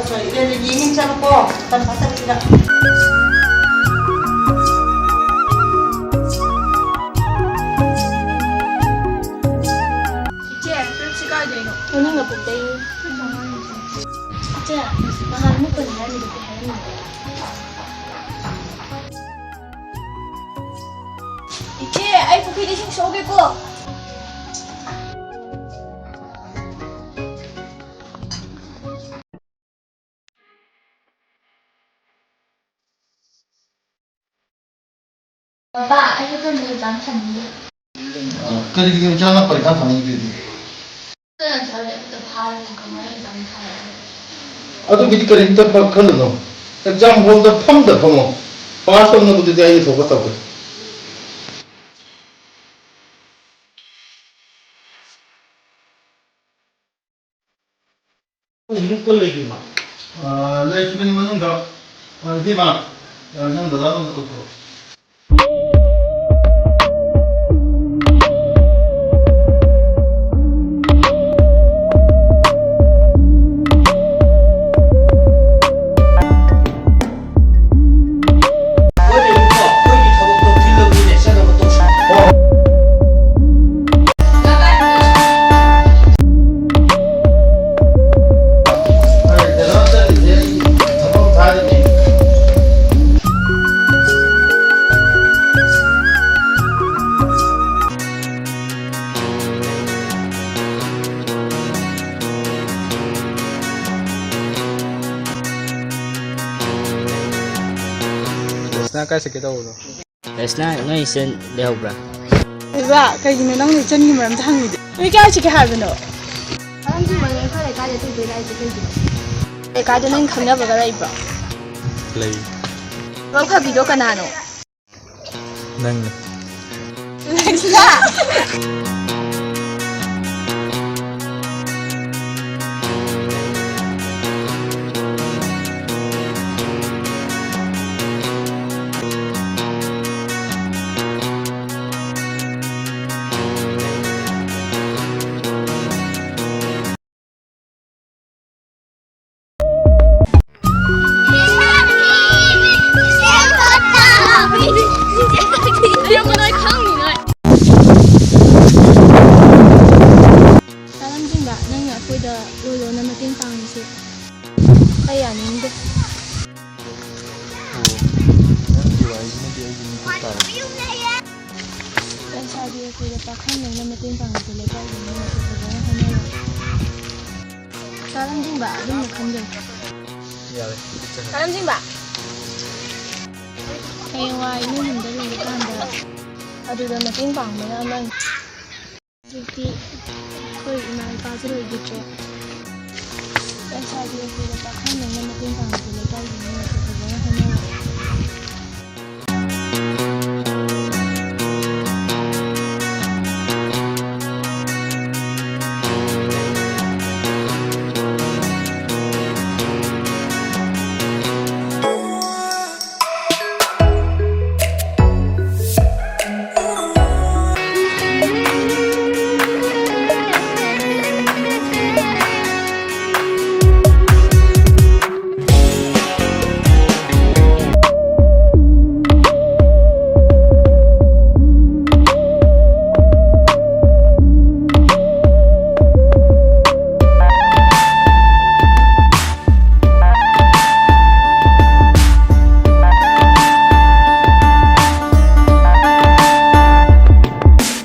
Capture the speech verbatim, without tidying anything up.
ꯁꯣꯔꯤ, ꯏꯕꯦꯝꯃ, ꯌꯦꯡꯉꯤꯟ ꯆꯠꯂꯨꯀꯣ꯫ ꯇꯟ ꯐꯠꯇꯕꯁꯤꯗ꯫ ꯏꯆꯦ, ꯇ꯭ꯔꯤꯞꯁꯤ ꯀꯥꯏꯗꯩꯅꯣ? ꯃꯅꯤꯡ ꯂꯧꯕꯨꯛꯇꯩꯅꯤ꯫ ꯏꯆꯦ, ꯅꯍꯥꯟ ꯑꯃꯨꯛ ꯀꯔꯤ ꯍꯥꯏꯔꯝꯃꯤꯗꯨꯕꯨ ꯍꯥꯏꯔꯝꯃꯤꯗꯨꯕꯨ? ꯏꯆꯦ, ꯑꯩ ꯄꯨꯈ꯭ꯔꯤꯗ ꯏꯁꯤꯡ ꯁꯣꯛꯑꯒꯦꯀꯣ꯫ ꯕꯕꯥ, ꯑꯩ ꯍꯣꯔꯦꯟ ꯑꯦꯛꯖꯥꯝ ꯊꯥꯅꯤꯡꯗꯦ꯫ ꯀꯔꯤꯒꯤ ꯑꯦꯛꯖꯥꯝꯅ ꯄꯔꯤꯈꯥ ꯊꯥꯅꯤꯡꯗ꯭ꯔꯤꯗꯤ? ꯀꯅꯥ ꯊꯥꯔꯦ? ꯑꯝꯇ ꯐꯥꯔꯒ ꯀꯃꯥꯏꯅ ꯑꯦꯛꯖꯥꯝ ꯊꯥꯔꯦ? ꯑꯗꯨꯒꯤꯗꯤ ꯀꯔꯤꯝꯇ ꯈ-, ꯈꯜꯂꯨꯅꯨ꯫ ꯑꯦꯛꯖꯥꯝ ꯍꯣꯜꯗ ꯐꯝꯗ ꯐꯝꯃꯣ꯫ ꯄꯥꯁ ꯇꯧꯅꯕꯗꯨꯗꯤ ꯑꯩꯅ ꯊꯣꯛꯄ ꯇꯧꯒꯦ꯫ ꯃꯅꯨꯡꯗ ꯂꯩꯕꯤꯃ? ꯑ, ꯂꯩꯈꯤꯕꯅꯤ ꯃꯅꯨꯡꯗ꯫ ꯑ, ꯏꯕꯦꯝꯃ, ꯑ, ꯅꯪ ꯗꯗꯥꯗꯣ ꯑꯝꯇ ꯀꯧꯊꯣꯔꯛꯑꯣ꯫ ꯀꯥꯏ ꯆꯠꯀꯦ ꯇꯧꯕꯅꯣ? ꯔꯦꯁꯅꯥ, ꯅꯣꯏ ꯏꯆꯟ ꯂꯩꯍꯧꯕ꯭ꯔꯥ? ꯑꯣꯖꯥ, ꯀꯩꯒꯤꯅꯣ ꯅꯪꯅ ꯏꯆꯟꯒꯤ ꯃꯔꯝꯗ ꯍꯪꯉꯤꯗꯣ? ꯅꯣꯏ ꯀꯥꯏ ꯆꯠꯀꯦ ꯍꯥꯏꯕꯅꯣ? ꯃꯔꯝꯗꯤ ꯃꯣꯏ ꯑꯩꯈꯣꯏ ꯂꯩꯀꯥꯏꯗ ꯇꯧꯗꯣꯏ ꯂꯥꯛꯏꯁꯦ ꯀꯩꯒꯤꯅꯣ? ꯂꯩꯀꯥꯏꯗ ꯅꯪ ꯈꯪꯅꯕꯒ ꯂꯩꯕ꯭ꯔꯣ? ꯂꯩ꯫ ꯂꯧ ꯐꯕꯤꯗꯣ ꯀꯅꯥꯅꯣ? ꯅꯪꯅꯤ꯫ ꯔꯦꯁꯅꯥ! ꯅꯪꯅ ꯑꯩꯈꯣꯏꯗ ꯂꯣꯟ ꯂꯣꯟꯅ ꯃꯇꯦꯡ ꯄꯥꯡꯉꯤꯁꯦ ꯑꯩ ꯌꯥꯅꯤꯡꯗꯦ꯫ ꯑꯣ, ꯅꯪꯒꯤ ꯋꯥꯔꯤꯁꯤꯅꯗꯤ ꯑꯩꯒꯤ ꯃꯤꯀꯨꯞ ꯇꯥꯔꯦ꯫ ꯂꯩꯁꯥꯕꯤ ꯑꯩꯈꯣꯏꯗ ꯄꯥꯈꯪꯗꯧꯅ ꯃꯇꯦꯡ ꯄꯥꯡꯕꯁꯦ ꯂꯩꯀꯥꯏꯒꯤ ꯃꯤꯅꯁꯨ ꯐꯖꯅ ꯍꯥꯏꯅꯔꯦ꯫ ꯆꯥ ꯂꯝꯖꯤꯡꯕ ꯑꯗꯨꯝꯅ ꯈꯟꯕꯅꯤ꯫ ꯌꯥꯔꯦ꯫ ꯆꯥ ꯂꯝꯖꯤꯡꯕ꯫ ꯍꯌꯦꯡꯋꯥꯏ ꯅꯣꯏ ꯌꯨꯝꯗ ꯂꯩꯔꯀꯥꯟꯗ ꯑꯗꯨꯗ ꯃꯇꯦꯡ ꯄꯥꯡꯕꯅ ꯑꯃꯅꯤ꯫ ꯍꯧꯖꯤꯛꯇꯤ ꯑꯩꯈꯣꯏ ꯏꯃꯥ ꯏꯄꯥꯁꯨ ꯂꯩꯈꯤꯗ꯭ꯔꯦ꯫ ꯂꯩꯁꯥꯕꯤ ꯑꯩꯈꯣꯏꯗ ꯄꯥꯈꯪꯗꯧꯅ ꯃꯇꯦꯡ ꯄꯥꯡꯕꯁꯦ ꯂꯩꯀꯥꯏꯒꯤ ꯃꯤꯅꯁꯨ